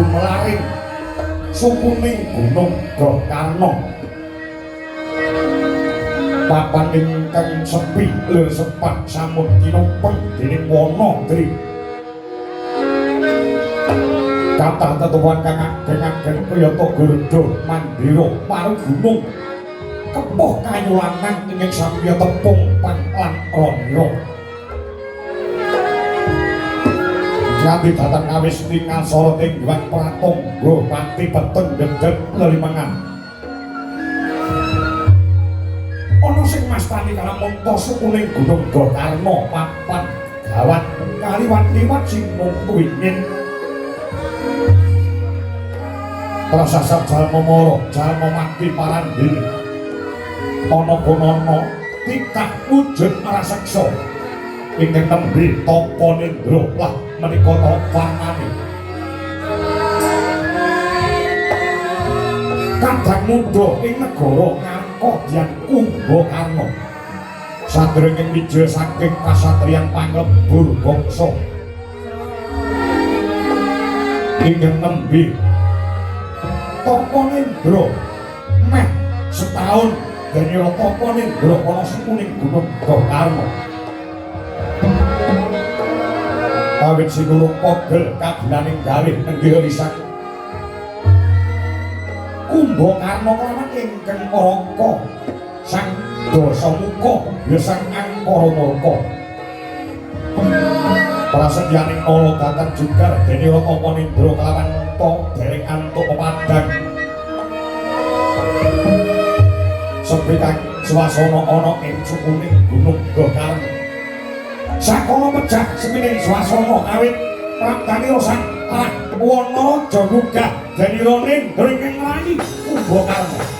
Gumelaring sukuning Gunung Gokarna. Papan ingkang sepi lir sepat samun kinupeng dening wana dri. Kathah tetuwan kang ageng-ageng kayata gurda mandira marang gunung kepuh kayu lanang ingkang samya tepung pang lan ronira. Nganti dhateng kawis tingal soroting Hyang Pratangga pati peteng dedet lelimengan. Ana sing mastani kalamunta sukuning Gunung Gokarna papan gawat kaliwat-liwat sing mung wingin. Prasasat jalma mara, jalma mati parandene. Ana konana titah wujud raseksa ingkang nembe tapa nindra lah menika tapanane. Kadang muda ing negara Ngarka Dyang Kumbakarna. Sadurunge mijil saking kasatriyan panglebur bangsa ingkang nembe tapa nindra meh setahun denira tapa nindra ana sukuning Gunung Gokarna. Awit sinurung pogel kagunaning galih nenggih risak Kumbakarna kelawan ingkang Raka Sang Dasamuka ya Sang Angkara Murka. Prasetyaning Nala dhateng jugar denira tapa nindra kelawan ta dereng antuk pepadang. Sepi kang swasana ana ing sukuning Gunung Gokarna. Sakala pejah sepining swasana awit praptanira sang arah Wanaraja gugah denira nindra ingkang nglayi Kumbakarna.